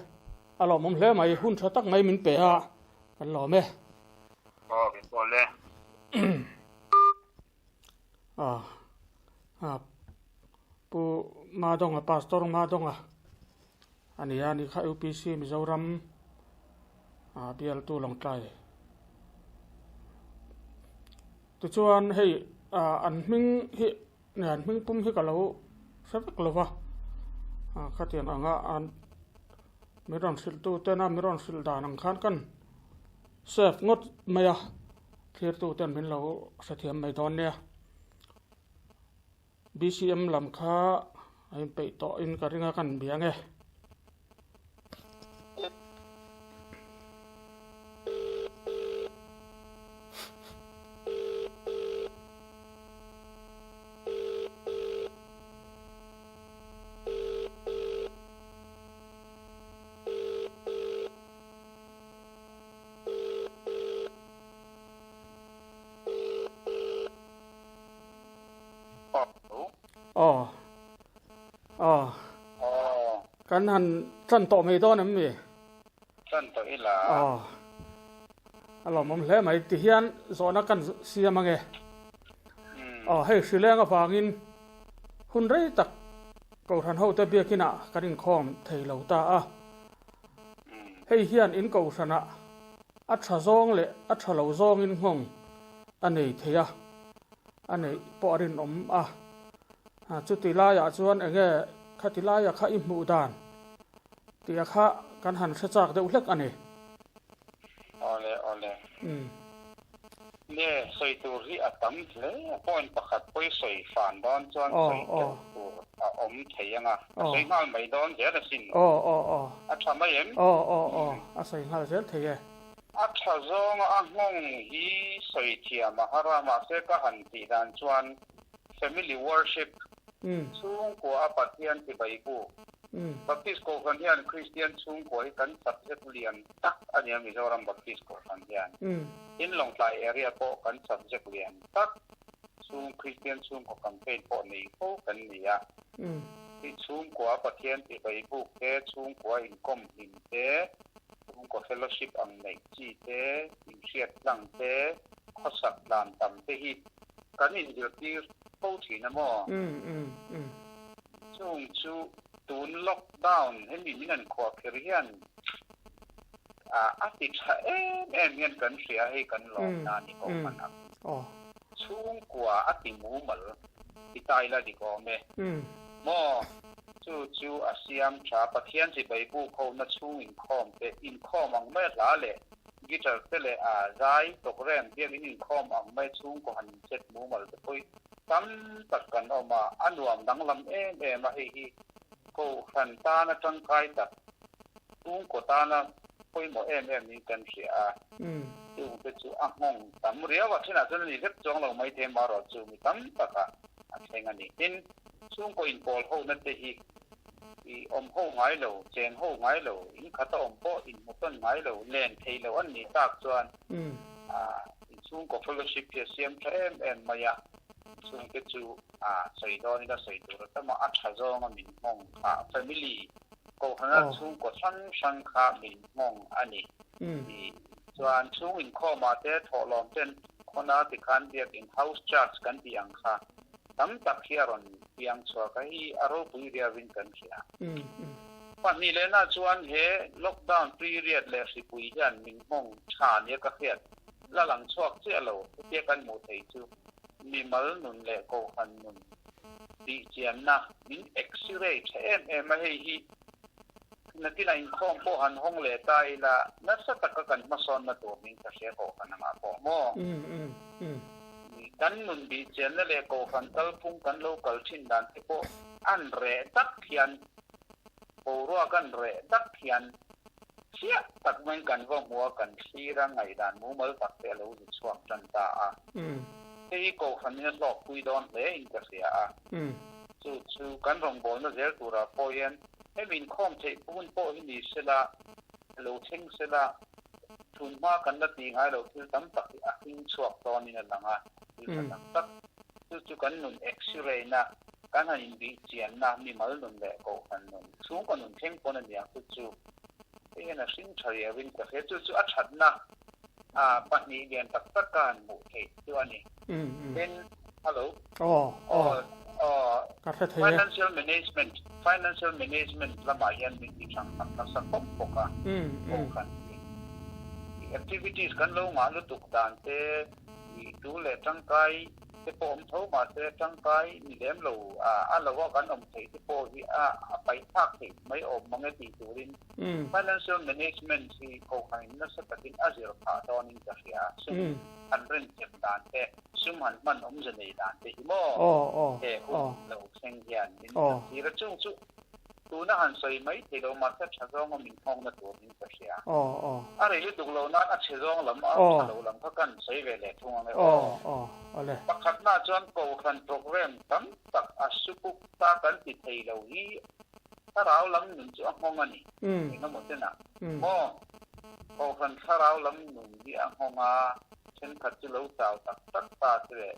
A lawmawm hle mai. Hun tha tak mai min pe a, kan lawm e. Aw, min pawl e. Aw. A Pu Madonga, Pastor Madonga a ni a, ni kha UPC Mizoram a bialtu Lawngtlai. Tichuan hei an hming hi an hming pum hi ka lo hre vek lo va, khatiang anga an min rawn hrilh tu tena min rawn hrilh dan ang khan kan save ngawt mai a, thlirtu ten min lo hrethiam mai dawn nia. BCM lam kha a inpeih tawh in ka ring a kan bia nge. Aw. Aw. Kan han tan tawh mai dawn em mi? Tan tawh ila. Aw. A lawmawm hle mai. Tihian zawhna kan siam ange. Aw, hei hrileng avangin hun rei tak Kohhran hote biakinah kan inkhawm thei lo ta a. Hei hian in Kohhranah A tha zawng leh a tha lo zawngin nghawng a nei thei a, a neih pawh a rinawm a. Chuti laiah chuan enge khati laia kha i hmuh dan tih a kha kan han hre chak deuh hlek a ni. Awle awle. Nge sawi tur hi a tam hle a, point pakhat pawi sawi fan dawn chuan sawi tel tur a awm thei ang a, a sawi nghal mai dawn zel asin. A tha mai em? Aw aw aw, a sawi nghal zel thei e. A tha zawnga a nghawng hi sawi thiam a har a, mahse ka han tih dan chuan Family Worship, chhungkua a Pathian tibai bu. Baptist Kohhran hian Kristian chhungkua hi kan subject lian tak a nia Mizoram Baptist Kohhran hian. Tin Lawngtlai area pawh kan subject lian tak chhung Kristian chhungkaw campaign pawh nei fo kan ni a. Hi chhungkua a Pathian tibai buk te, chhungkua inkawm hlim te, chhungkaw fellowship ang neih chi te, inhriat tlang te, khawsak tlan tam te hi Kan inzirtir fo thin a maw? Chung chu tun lockdown hemi min an khuah kher hian a ti tha em em hian kan hria hei kan lawm na ni ko hman ang. Chhungkua a ti mumal ti ta ila dik awm e. Maw? Chu chu a siam tha Pathian chibai buk ho na chhung inkhawm te inkhawm ang mai a hla leh Guitar te leh a zai program biakin inkhawm ang mai chhungkaw han inset mumal te pawh hi tam tak kan awm a, a nuam danglam em em a, hei hi Kohhran tana tangkai tak, chhungkaw tana pawimawh em em niin kan hria a, chung te chu a nghawng tam riau a, thenah chuan a ni vek chuang lo maithei amaherawh chu mi tam takah a thleng a ni. Tin, chhungkaw inpawl hona te hi I awm ho ngai lo, cheng ho ngai lo, in khat a awm pawh in hmu tawn ngai lo, len thei lo an nih tak chuan inchhungkaw fellowship hi a siam tha em em mai a, chhungte chu sawi dawn ila sawi tur a tam a, a tha zawng a min nghawng kha family kohhrana chhungkaw hrang hrang kha min nghawng a ni. Chuan chhung inkhawmah te thawhlawm ten khawna tikhan biakin house church kan tih ang kha Tam tak hi a rawn piang chhuak a, hei a ropui riauin kan hria. Pahnih lehna chuan he lockdown period leh hripui hian min hmawng tha nia ka hriat la lang chhuak chiah lo, hetia kan hmuh theih chu mimal nun leh kohhran nun tih chianna min x-ray tha em em a, hei hi nakinah inkhawm pawh han hawng leh ta ila nasa taka kan hmasawnna tur min ka hria kohhran angah pawh maw? Kan nun bihchianna leh kohhran kalphung kan lo kal thin dan te pawh an reh tak hian, boruak an reh tak hian chiah tak maiin kan va hmu a, kan thlir a, ngaihdan mumal tak te a lo zi chhuak tan ta a. Hei hi kohhranin a hlawkpui dawn hle in ka hria a. Chu chu kan rawngbawlna zel turah pawh hian hemi inkhawm theih hun pawh hi ni sela, lo thleng sela, Tun hma kan la tih ngai loh thil tam tak hi a hring chhuak dawnin a lang a, thil tha tak tak. Chu chu kan nun x-ray na, kan han inbih chianna, mimal nun leh kohhran nun, chhungkaw nun thleng pawn a niang chu chu. Hei hian a hring tha riauin ka hria, chu chu a thatna pahnih lian tak tak ka han hmuh theih chu a ni. Tin, hello. Aw, aw, ka hre thei e. Financial management, financial management lamah hian min ti thang tak nasa khawp bawk a, kohhran hi. Activities kan lo ngah lutuk dan te, i tu leh tangkai te pawh awm tho mahse tangkai ni lem lo a lo a kan awm theih te pawh hi a paih thlak theih mai awm mang e tih turin financial management hi kohhran in nasa takin a zir phah dawnin ka hria a, sum han renchem dan te. Sum han hman awmze nei dan te hi maw he hun lo thleng hian min zirtir a, chung chu tuna han sawi mai thei lo mahse tha zawnga min nghawngna tur in ka hria. A rei lutuk lo nan a chhe zawng lam a tha lo lam kha kan sawi ve leh thung ang e aw. Pakhatna chuan Kohhran program tam tak a sukuk ta kan ti thei lo hi thlarau lam nun chu a nghawng a ni. Engemaw chenah maw Kohhran thlarau lam nun hi a nghawng a. Thenkhat chu lo chau tak tak ta che leh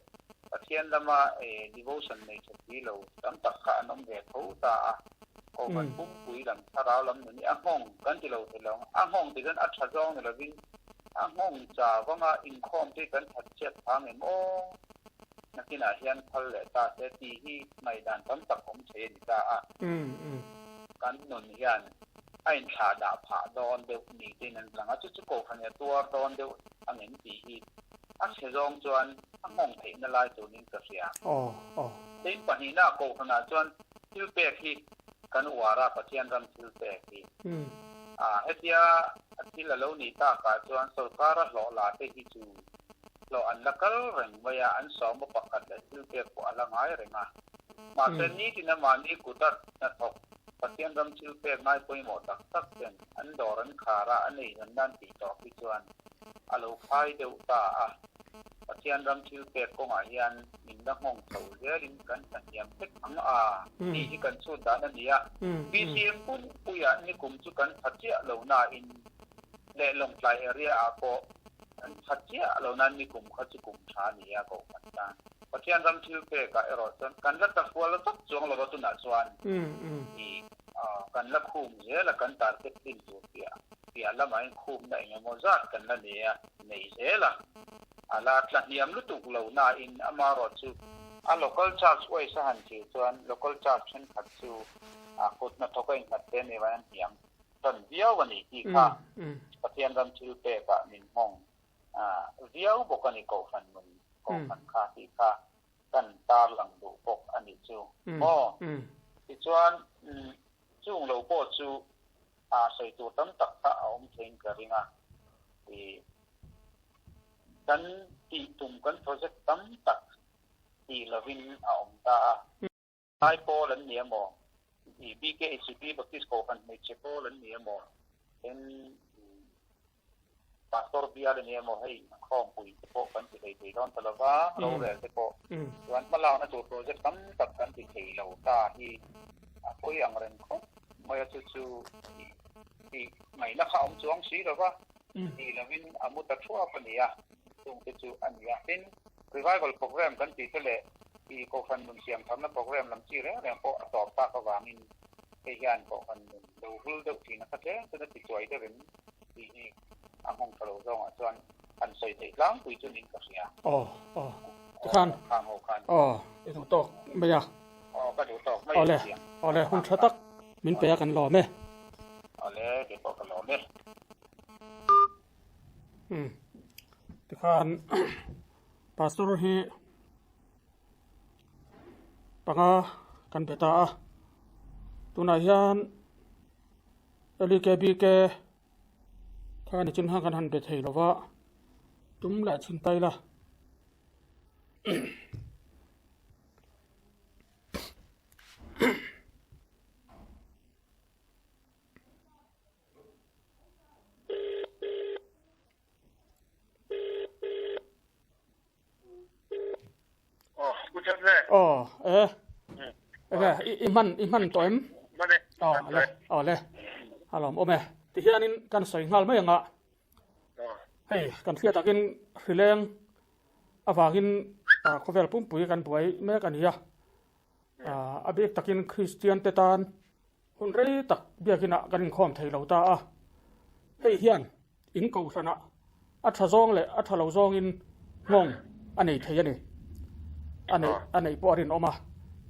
Pathian lama devotion nei tha si lo tam tak kha an awm ve tho ta a, Kohhran pumpui lam thlarau lam nun hi a nghawng kan ti lo thei lo ang. A nghawng ti chuan a tha zawng ni lovin a nghawng chau vanga inkhawm te hi kan that chhiat phah ngem aw? Nakinah hian phal leh ta se tih hi ngaihdan tam tak awm thei a ni ta a. Kan nun hian a inthlah dah phah dawn deuh ni tein an lang a, chu chu Kohhran hi a tuar dawn deuh ang em tih hi A chhe zawng chuan a nghawng theihna lai tunin ka hria. Tin, pahnihna kohhranah chuan thil pek hi kan uar a, Pathian ram thil pek hi. Hetia a thil a lo nih takah chuan sawrkara hlawh la te hi chu hlawh an la kal reng mai a, an sawma pakhat leh thil pek pawh a la ngai reng a. Mahse, nitin a mahni kuta hnathawk Pathian ram thil pek ngai pawimawh tak tak ten an dawr an khar a, an ei hawn nan tih tawh hi chuan a lo phai deuh ta a. Pathian ram thil pek kawngah hian min la nghawng chho zelin kan tlahniam hlek ang a tih hi kan chhut dan a ni a. BCM pumpuiah nikum chu kan tha chiah lo nain leh Lawngtlai area ah pawh kan tha chiah lo nain nikum kha chu kum tha a ni a kohhran tan. Pathian ram thil pekah erawh chuan kan la tlafual vak chuang lo a tunah chuan i kan la khum zel a, kan target tlin tur piah piah lamah hian khumna eng emaw zat kan la nei a, nei zel a, a la tlahniam lutuk lo nain amaherawh chu a local church wise a han thlir chuan local church thenkhat chu a kut hnathawk a innghat te ania an hniam tan viau a ni tih kha Pathian ram thil pekah min nghawng viau bawk a ni Kohhran nun Kohhran kha tih kha kan tarlang duh bawk a nih chu maw? Tichuan chung lo pawh chu sawi tur tam tak kha a awm theiin ka ring a, kan tih tum kan project tam tak tih lovin a awm ta a. Thai pawl an ni emaw, BKHP Baptist Kohhran hmeichhe pawl an ni emaw, then Pastor bial a ni emaw, hei khawmpui te pawh kan ti thei thei dawn ta lova, rorel te pawh chuan hmalakna tur project tam tak kan ti thei lo ta hi a pawi ang reng khawp mai a, chu chu tih ngaihna kha a awm chuang si lova, tih lovin a mu ta thuap a ni a, chungte chu a ni a. Tin, revival program kan tih te leh I Kohhran nun siam tharna program lam chi reng reng pawh a tawp tak avangin hei hian Kohhran nun lo vul deuh thin a kha tlem chuan a ti chuai deuh em tih hi a nghawng tha lo zawngah chuan han sawi theih tlangpui chu niin ka hria. Aw aw tikhan Khang ho khan. Aw i duh tawk mai a. Aw ka duh tawk mai Awle awle hun tha tak min pe a kan lawm e. Awle kei pawh ka lawm e. Umm tikhan Pastor hi panga kan be ta a tunah hian LEKBK kha ni chin khan kan han be thei lo va tum leh chhin ta ila. Aw e enge i hman i hman tawh em? Aw le aw le a lawm awm e tihianin kan sawi nghal mai anga hei kan hriat takin hrileng avangin khawvel pumpui kan buai mek a ni a a bik takin Kristian te tan hun rei tak biakinah kan inkhawm thei lo ta a hei hian In kohhranah a tha zawng leh a tha lo zawngin nghawng a nei thei a ni. A neih a neih pawh a rinawm a.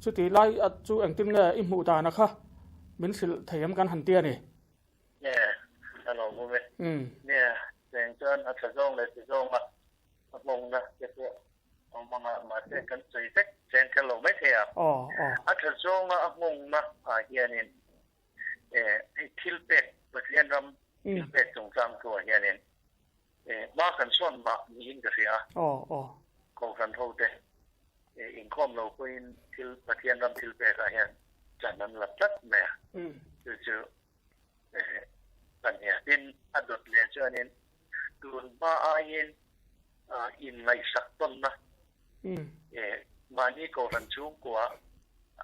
Chuti lai chu engtin nge i hmuh dana kha min hrilh thei em kan han ti a ni. Nge a lo awm e. Nge cheng chuan a tha zawng leh ti zawnga a nghawngna te pawh a awm ang a, mahse kan sawi vek chen kher lo mai thei a. A tha zawnga a nghawngna ah hianin hei thil pek Pathian ram thil pek chungchang thu ah hianin hma kan sawn mah niin ka hria a, Kohhran ho te inkhawm lo pawhin thil Pathian ram thil pek ah hian chan an la tlat mai a, chu chu kan nia. Tin, a dawt leh chuanin tun hma aiin inngaihsak tawnna mahni Kohhran chhungkua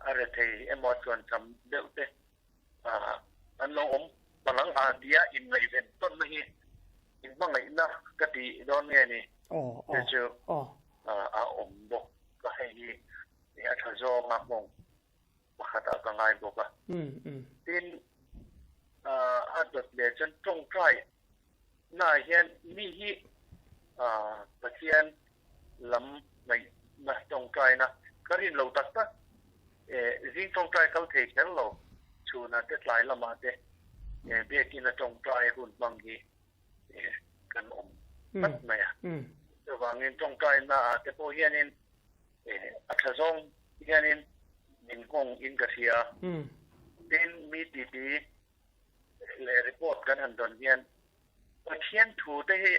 a rethei emaw chuan cham deuh te an lo awm palang a tia inngaihven tawnna hi inhmangaihna ka ti dawn nge ni chu chu a awm bawk a, hei hi a tha zawnga hmawng pakhatah ka ngai bawk a. Tin, a dawt leh chuan tawngtai naah hian mi hi Pathian lam ngaihna tawngtaina ka rin lo tak tak, zing tawngtai kal thei kher lo, chhunah te tlai lamah te biakina tawngtai hun hmang hi kan awm tlat mai a. Chuvangin tawngtaina ah te pawh hianin a tha zawng hianin min nghawng in ka hria a. Tin, mi titi leh report kan han dawn hian Pathian thu te hi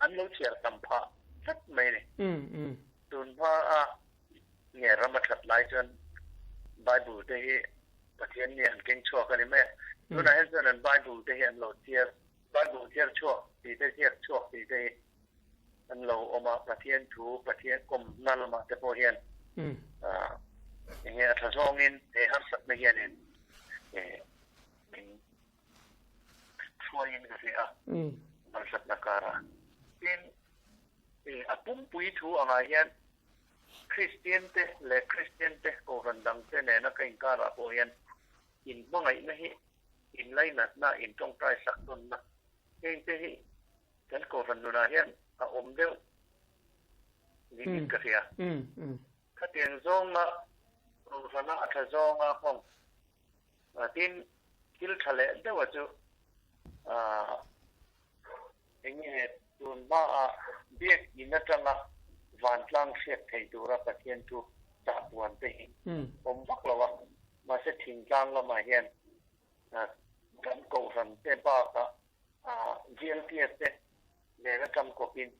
an lo chhiar tam phah tlat mai a ni. Tun hma a nge ram a that lai chuan Bible te hi Pathian nih an keng chhuak a ni mai a. Tunah hian chuan an Bible te hi an lo chhiar Bible chhiar chhuak tih te ziak chhuak tih te hi an lo awm a, Pathian thu, Pathian kawmna lamah te pawh hian eng nge a tha zawngin he harsatna hianin min hruaiin ka hria a, harsatna karah. Tin, a pumpui thu angah hian Kristian te leh Kristian te Kohhran dangte nena ka inkarah pawh hian inhmangaihna hi inlainatna, intawngtai sak tawnna heng te hi kan Kohhran nunah hian a awm deuh niin ka hria. Khatiang zawnga Kohhrana a tha zawnga nghawng tin thil tha leh deuha chu eng nge tun hmaah biak in atanga vantlang hriat thei tura Pathian thu chahpuan te hi awm vak lo a. Mahse thingtlang lamah hian kan kohhran te bakah GLTS te nen atang kawpin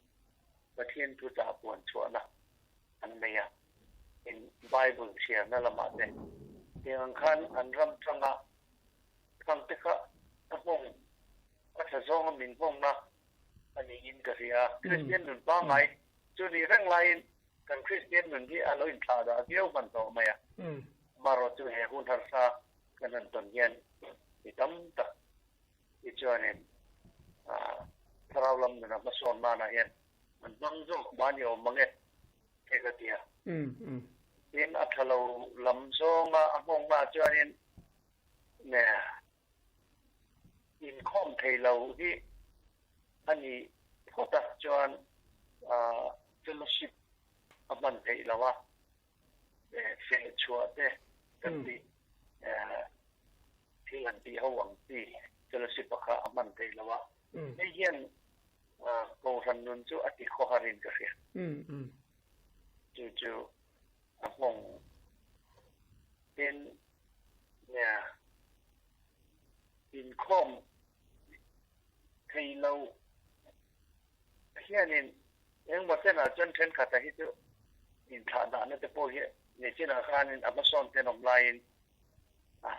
Pathian thu chah puan chhuahna an nei a, in Bible chhiarna lamah te tiang ang khan an ram tanga thang te kha a nghawng a tha zawnga min nghawngna a niin ka hria. Kristian nun pangngai chu nih reng laiin Kan Kristian nun hi a lo inthlah dah viau hman tawh mai a, amaherawh chu he hun harsa kan han tawn hian mi tam tak hi chuanin thlarau lam nuna hmasawn manah hian an hmang zawk mahni awm mang e te ka ti a. Tin, a tha lo lam zawnga a nghawngnaah chuanin inkhawm thei lo hi a nih phawt a chuan fellowship a hman theih lo a, feh chhuah te kan tih thil han tih ho ang chi fellowship a kha a hman theih lo a, hei hian Kohhran nun chu a ti khawharin ka hria. Chu chu a nghawng tin nia inkhawm thei lo hianin engmaw chenah chuan thenkhat a hi chu inthlah dahna te pawh hi nichinah khanin a hmasawn ten awm laiin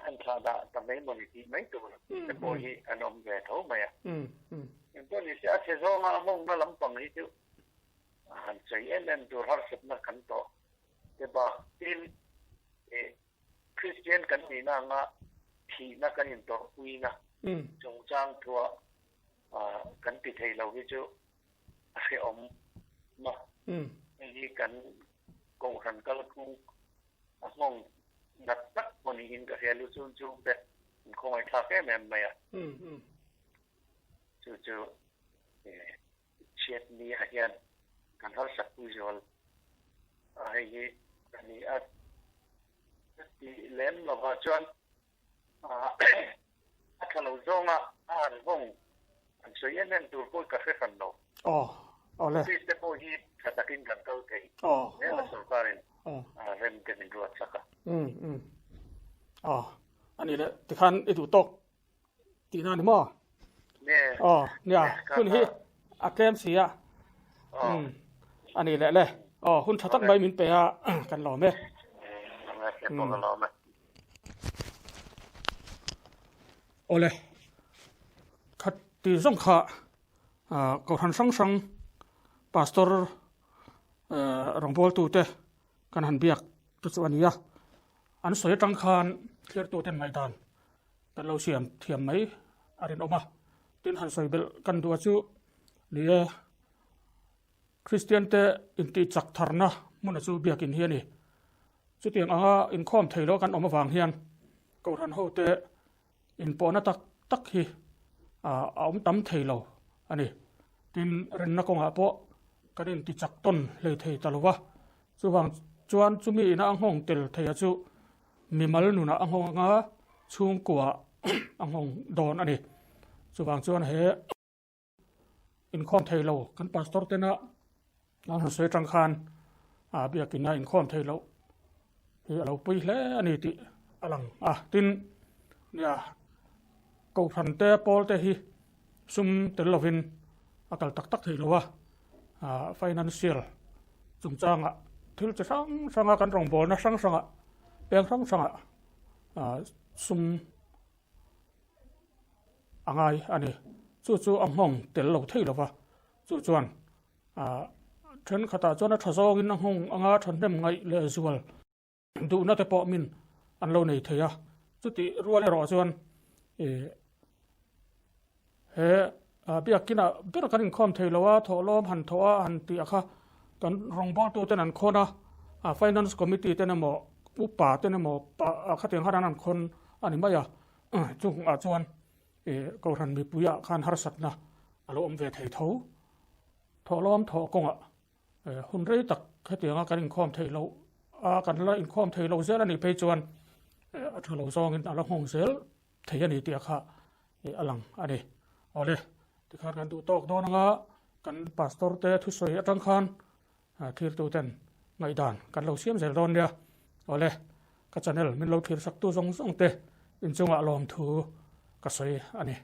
an thlah dah ta mai mawni tih mai tur te pawh hi an awm ve tho mai a. Engpawh nise a chhe zawnga a nghawngna lampang hi chu han sawi em em tur harsatna kan tawh te bak tin Kristian kan nihna anga thihna kan intawrhpuina chungchang thuah kan ti thei lo hi chu a hrehawm a. Hei hi kan Kohhran kalphung a nghawng nat tak pawh niin ka hria. Lu chun chungte an khawngaihthlak em em mai a. Chu chu chhiat ni ah hian kan harsat pui zual a, hei hi a ni a tih lem lovah chuan a tha lo zawnga a han nghawng an sawi em em tur pawh ka hre hran lo. Aw, awle. Office te pawh hi tha takin kan kal thei zel a sorkarin rem te min ruat sak a. Um um. Aw, a nih leh tikhan i duh tawk Tihna ni maw? Aw, nia, hun hi a tlem si a. Um, a ni leh le. Aw, hun tha tak mai min pe a, kan lawm e. Awle, khat ti zawng kha Kohhran hrang hrang Pastor rawngbawltute kan han biak chu chu a ni a. An sawi atang khan thliartuten ngaihdan Kan lo siam thiam mai a rinawm a, tin han sawi belh kan duh a chu ni e, Kristian te intih chak tharna hmun a chu biakin hi a ni. Chutiang anga inkhawm thei lo kan awm avang hian Kohhran ho te inpawhna tak tak hi a awm tam thei lo a ni. Tin, rinna kawngah pawh kan inti chak tawn hlei thei ta lo va, chuvang chuan chumi ina a nghawng tel thei a chu Mimal nunah a nghawng anga chhungkua a nghawng dawn a ni. Chuvang chuan he inkhawm thei lo kan pastor tena an han sawi atang khan ah biakina inkhawm thei loh hi a lo pui hle a ni tih a lang a. Tin, nia kohhran te pawl te hi sum tel lovin a kal tak tak thei lo a, ah financial chungchangah thil chi hrang hranga kan rawngbawlna hrang hrangah peng hrang hrangah ah sum a ngai a ni. Chu chu a nghawng tel lo thei lo va, chu chuan ah thenkhatah chuan a tha zawngin a nghawng anga thahnem ngaih leh zual duhna te pawh min an lo nei thei a. Chutih rual erawh chuan ih he biakina ber kan inkhawm thei lo a, thawhlawm han thawh a han tih a kha kan rawngbawltu ten an khawn a, finance committee ten emaw upa ten emaw khatiang khan an khawn a ni mai a, chungah chuan ih kohhran mipuiah khan harsatna a lo awm ve thei tho. Thawhlawm thawh kawngah hun rei tak hetianga kan inkhawm theih loh a, kan la inkhawm thei lo zel a nih phei chuan a tha lo zawngin a la nghawng zel thei a ni tih a kha a lang a ni. Awle, tikhan kan duh tawk dawn anga kan pastor te thusawi atang khan thirtu ten ngaihdan kan lo siam zel dawn nia. Awle, ka channel min lo thlir saktu zawng zawng te inchungah lawmthu ka sawi a ni.